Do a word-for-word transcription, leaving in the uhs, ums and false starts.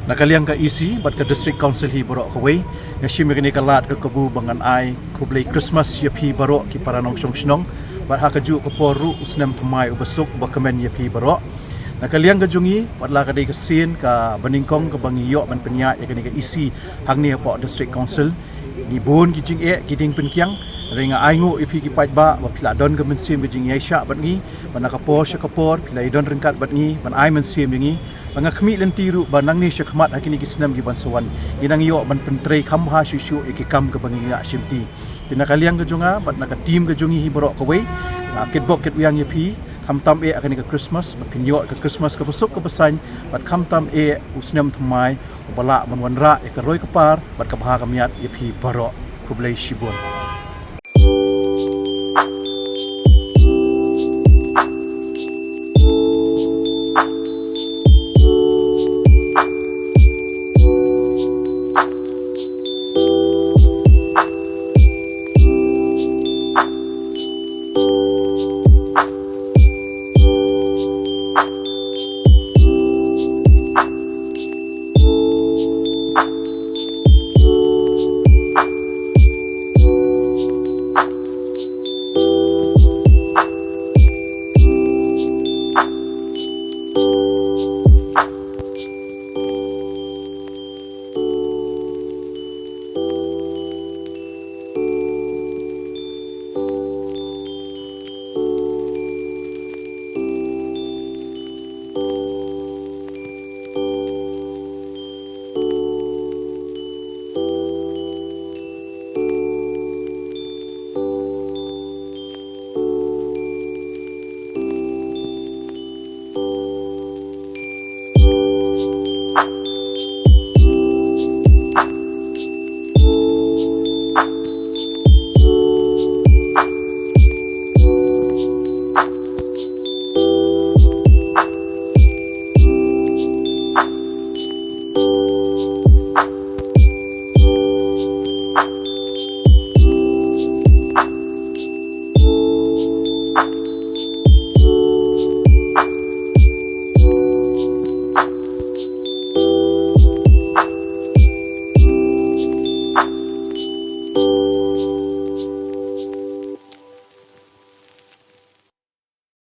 Na ka liang ka E C bad ka District Council hi baroh kawei, nga shim ïa kane ka lad ka kabu ba ngan ai khublei Christmas ïa phi baroh ki para nongshong shnong, bad ha kajuh ka por ruh u snem thymmai uba suk uba kmen ïa phi baroh. Na ka liang ka jong ngi, wat la ka dei ka sien kaba nyngkong kaba ngi ïoh ban pynïaid ïa kane ka E C hangne hapoh District Council, ngi bun ki jingeh ki dieng pynkiang. Hynrei nga ainguh ïa phi ki paidbah ba phi la don ka mynsiem ka jingïaishah bad ngi, ba na ka por sha ka por phi la ïadon ryngkat bad ngi ban ai mynsiem ïa ngi. Ba nga khmih lynti ruh ba nangne sha khmat ha kine ki snem ki ban sa wan, ngi nang ïoh ban pyntrei kham bha shuh shuh ïa ki kam kaba ngi ïa shimti. Te na ka liang ka jong nga bad na ka team ka jong ngi hi baroh kawei, nga kitbok kitwiang ïa phi, khamtam eh ha kane ka Christmas, ba phin ïoh ka Christmas kaba suk kaba saiñ, bad khamtam eh u snem thymmai uba lah ban wanrah ïa ka roi ka par bad ka bha ka miat ïa phi baroh. Khublei shibun.